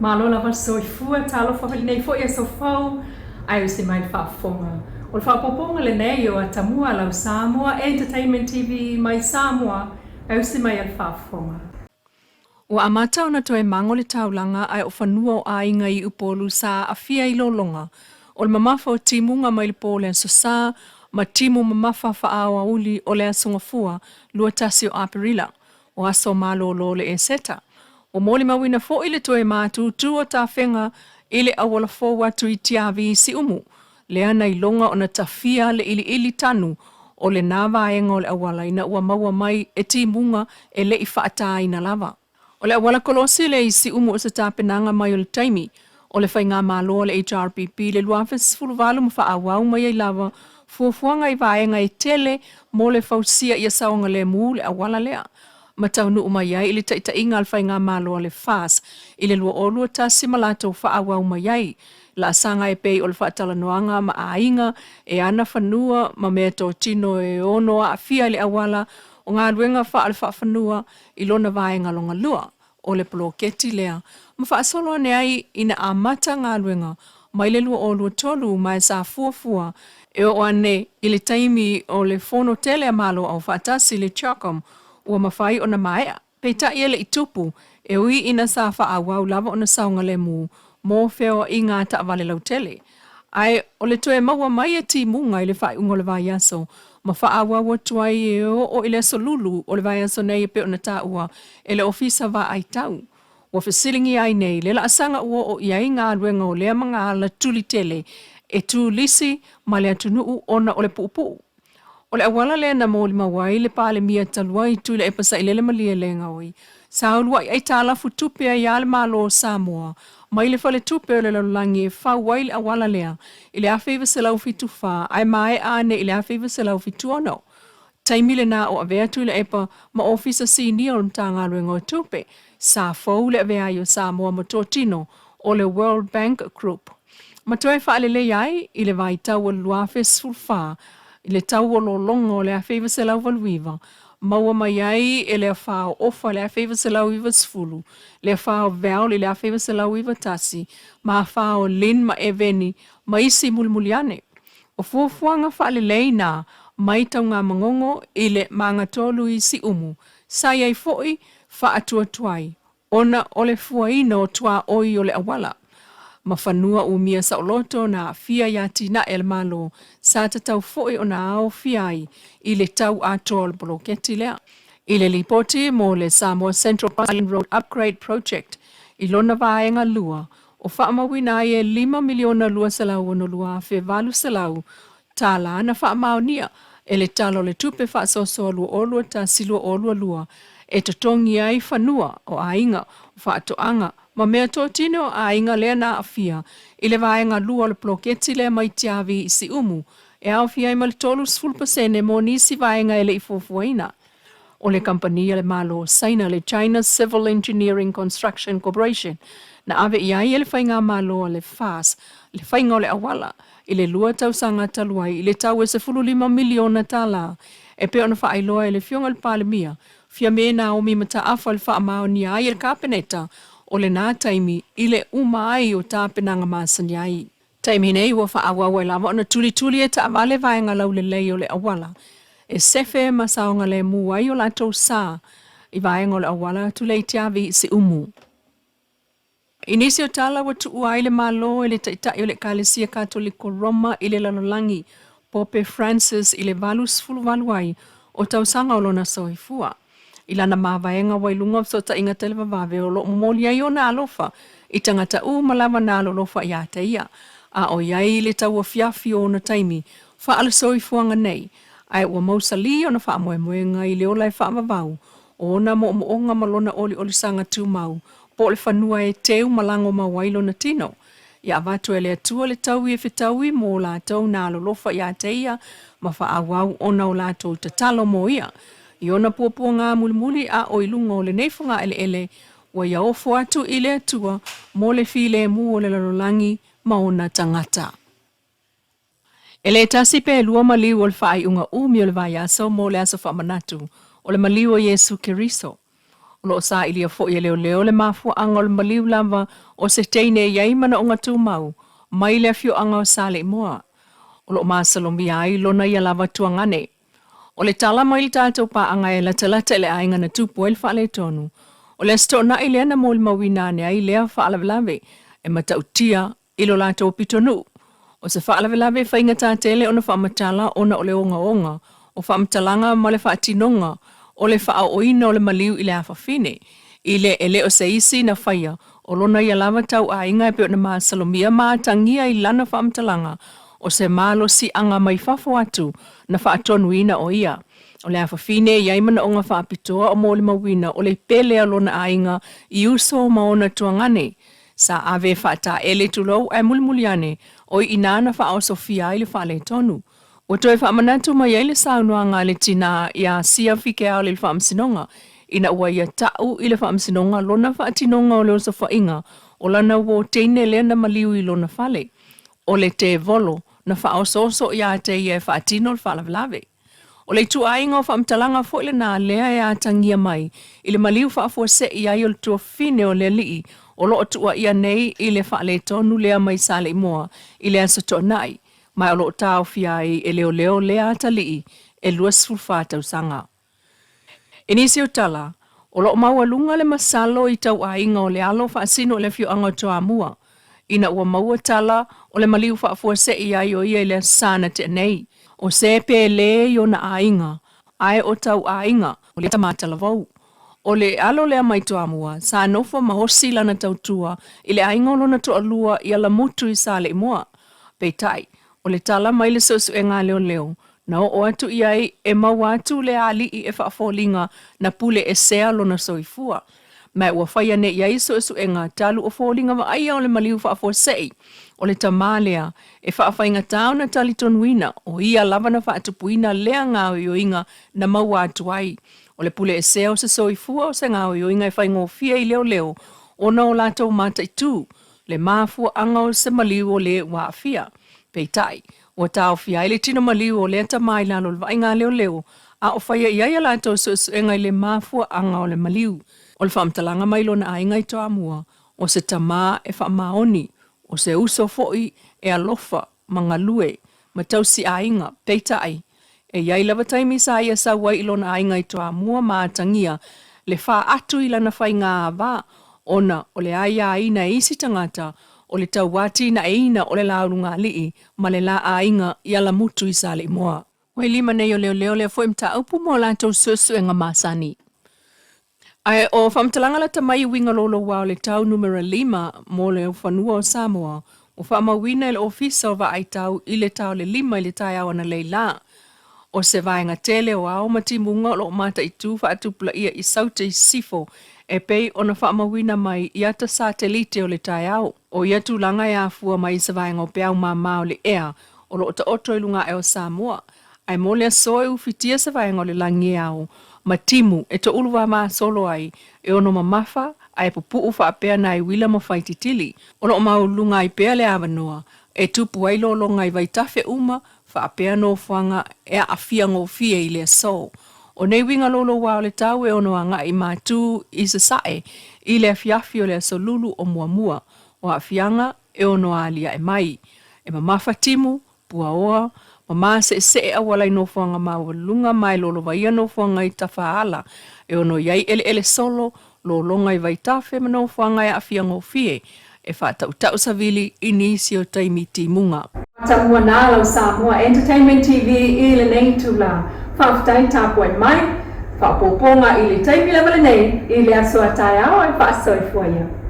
Malo lava le soifua, talofa i lenei foi aso fou, ae usi mai le faafofoga. O le faaopoopoga lenei o Atamua a lau Samoa Entertainment TV mai Samoa, ae usi mai a le faafofoga. Ua amata ona toe mago le taulaga ae o fanua o aiga i Upolu sa aafia i lologa o le mamafa o timuga mai le po o le Aso Sa ma timu mamafa faaaoauli o le Aso Gafua 21 o Aperila, o aso malolo o le Eseta. Ua molimauina foi le toe matutu o tafega i le auala fou atu i Tiavi i Siumu, lea na iloga ona tafia le iliili tanu o lena vaega o le auala ina ua maua mai e timuga e le i faataina lava. O le auala kolosi lea i Siumu o se tapenaga mai o le taimi o le faigamalo a le HRPP i le 2018 ma faaauau mai ai lava fuafuaga i vaega e tele mo le fausia ia saogalemu le auala lea ma taunuu mai ai i le taitaiga a le faigamalo a le FAS i le 2021 ma latou faaauau mai ai laasaga e pei o le faatalanoaga ma aiga e ana fanua ma meatotino e ono aafia i le auala o galuega faale-faafanua i lona vaega lona lua o le poloketi lea ma faasolo ane ai ina amata galuega mai le 2023 ma e sa fuafua e oo ane i le taimi o le Fono tele a Malo Aufaatasi le CHOGM ua mafai ona maea. Peitai e le i tupu, e ui ina sa faaauau lava ona saogalemu mo feoaiga a taavale lautele. Ae o le toe maua mai e timuga i le faaiuga o le vaiaso ma faaauau atu ai e oo i le aso Lulu o le vaiaso nei e pei ona taua e le Ofisa Vaai Tau. Ua fesiligia ai nei le laasaga ua oo i ai galuega o lea magaala tuli tele e tulisi ma le atunuu ona o le puupuu. O le auala lea na molimau ai le Palemia talu ai Tuilaepa Sailele Malielegaoi, sa uluai aitalafu tupe ai a le Malo o Samoa mai le Faletupe o le Lalolagi e fau ai le auala lea i le 1974 ae maea ane i le 1976. Taimi lena o avea Tuilaepa ma Ofisa Sinia o le Matagaluega o Tupe, sa fou le avea ai o Samoa ma totino o le World Bank Group. Ma toe faaleleia ai i le vaitau o le 2014 i le tau o lologa o le 1989, maua mai ai e le afa o Ofa i le 1990, le afa o Val i le 1991, ma afa o Lin ma Eveni ma isi mulimuli ane. O fuafuaga faalelei na mai Taugamagogo i le magatolu i Siumu, sa i ai foi faatuatuai ona o le fuaina o tuaoi o le auala ma fanua umia saoloto na aafia i atinae a le Malo sa tatau foi ona aofia ai i le tau atoa o le poloketi lea. I le lipoti mo le Samoa Central Island Road Upgrade Project i lona vaega lua, o faamauina ai e $5,262,800 tala na faamaonia e le Tala o le Tupe Faasoasoa 2021/2022 e totogi ai fanua o aiga, o faatoaga ma meatotino o aiga lea na aafia i le vaega lua o le poloketi lea mai Tiavi i Siumu e aofia ai ma le 30% mo nisi vaega e le i fuafuaina. O le kamupani a le Malo o Saina le China Civil Engineering Construction Corporation na ave i ai e le faigamalo a le FAS le faiga o le auala i le lua tausaga talu ai i le tau e $15 miliona e pei ona faailoa e le Afioga i le Palemia Fiame Naomi Mataafa le faamaonia ai e le Kapeneta o lena taimi i le uma ai o tapenaga masani ai. Taimi nei ua faaauau ai lava ona tulituli e taavale vaega laulelei o le auala e sefe ma saogalemu ai o latou sa i vaega o le auala tulei Tiavi i Siumu. I nisi o tala ua tuua ai le Malo e le Taitai o le Ekalesia Katoliko Roma i le lalolagi, Pope Francis i le 88 ai o tausaga o lona soifua. I lana mavaega ua i luga o fesootaiga televavave o lo o momoli ai ona alofa i tagata uma lava na alolofa iā te ia, a o i ai le tauafiafi o ona taimi faale-soifuaga nei, ae ua mausalī ona faamoemoega i le ola e faavavau o ona moomooga ma lona oliolisaga tumau po o le fanua e teu ma lago mau ai lona tino. Ia avatu e le Atua le taui e fetaui mo latou na alolofa iā te ia ma faaauau ona o latou tatalo mo ia. I ona puapuaga mulimuli a o i luga o lenei fogaeleele ua ia ofo atu i le Atua mo le filemu o le lalolagi ma ona tagata. E le tasi pe lua maliu o le faaiuga umi o le vaiaso mo le aso faamanatu o le maliu o Iesu Keriso. O lo o sailia foi e leoleo le mafuaaga o le maliu lava o se teine e i ai manaoga tumau mai le afioaga o Saleimoa. O lo o masalomia ai lona ia lava tuagane. O le tala mai le tatou paaga e latalata i le aiga na tupu ai le faaletonu, o le Aso Toonai lea na molimauina ane ai lea faalavelave e matautia i lo latou pitonuu. O se faalavelave e faigata tele ona faamatala ona o le ogaoga o faamatalaga ma le faatinoga o le faaooina o le maliu i le afafine, i le e le o se isi na faia o lona ia lava tauaiga e pei ona masalomia ma atagia i lana faamatalaga o se malosiaga mai fafo atu na faatonuina o ia. O le afafine e i ai manaoga faapitoa o molimauina o le pele a lona aiga i uso ma ona tuagane. Sa ave e faataele tulou ae mulimuli ane o i inā na faaosofia ai le faaletonu. Ua toe faamanatu mai ai le saunoaga a le tinā iā Sia Fikeaole i le Faamasinoga ina ua ia ta'u i le Faamasinoga lona faatinoga o le osofaiga o lana uō teine lea na maliu i lona fale. O le tevolo na faaosooso iā te ia e faatino le faalavelave. O le ituaiga o faamatalaga foi lenā lea e atagia mai i le maliu faafuasei ai o le tuafafine o le alii o lo o tuuaia nei i le faaletonu lea mai Saleimoa i le Aso Toonai, ma o lo o taofia ai e leoleo lea atalii e 24 tausaga. I nisi o tala, o lo o maualuga le masalo i tauaiga o le alo faasino i le afioaga o Toamua, ina ua maua tala o le maliu faafuasei ai o ia i le Aso Sa na tea nei. O se pele i ona aiga, ae o tauaiga o le tama talavou. O le alo lea mai Toamua, sa nofo ma osi lana tautua i le aiga o lona toalua i Alamutu i Saleimoa. Peitai, o le tala mai le suesuega a leoleo, na oo atu i ai e maua atu le alii e faafoliga na pule esea lona soifua. Ma ua faia nei i ai suesuega talu o foliga vaaia o le maliu faafuasei o le tamā lea e faafaigatā ona talitonuina o ia lava na faatupuina lea gaoioiga na maua atu ai. O le pule esea o se soifua o se gaoioiga e faigofie i leoleo ona o latou mataitū le mafuaaga o se maliu o le ua aafia. Peitai, ua taofia ai le tino maliu o lea tamā i lalo o le vaaiga a leoleo, a o faia i ai a latou suesuega i le mafuaaga o le maliu. O le faamatalaga mai lona aiga i Toamua, o se tamā e faamaoni, o se uso foi e alofa ma galue ma tausi aiga, peitai, e i ai lava taimi sa ia sau ai i lona aiga i Toamua ma atagia le faatu i lana faiga ava ona o le aiaina e isi tagata o le tauatinaeina o le laulugalii ma le la aiga i Alamutu i Saleimoa. Ua i lima nei o leoleo lea foi mataupu mo latou suesuega masani. Ae o faamatalaga lata mai i uiga louloua o le tau numera lima mo le fanua o Samoa ua faamauina e le Ofisa o Vaai Tau i le ta o le 5 i le taeao analeila la. O se vaega tele o ao ma timuga o lo o mataitū faatupulaia i Saute i Sisifo e pei ona faamauina mai i ata satelite o le taeao. O ia tulaga e afua mai i se vaega o peau māmā o le ea o lo o taoto i luga ae o Samoa, ae mo le aso e ufitia se vaega o le lagi e ao ma timu e toulu vamasolo ai e ono mamafa ae pupu'u faapea nai uila ma faititili. O lo o maualuluga ai pea le avanoa e tupu ai lologa i vaitafe uma faapea nofoaga e aafia gofie i le aso. O nei uiga louloua o le tau e ono aga'i matū i Sasae i le afiafi o le aso Lulu o muamua o aafiaga e ono alia'e mai. E mamafa timu, puaoa, ma mase'ese'e auala i nofoaga maualuluga ma e lolovaia nofoaga i tafaala e ono i ai eleele solo, lologa i vaitafe ma nofoaga e aafia gofie e faata'uta'u savili i nisi o taimi timuga. Matamua nā lau Samoa Entertainment TV i lenei itulā. Faafetai tapuai mai, faaopoopoga i le taimi lava lenei i le aso a taeao e faasoifua ia.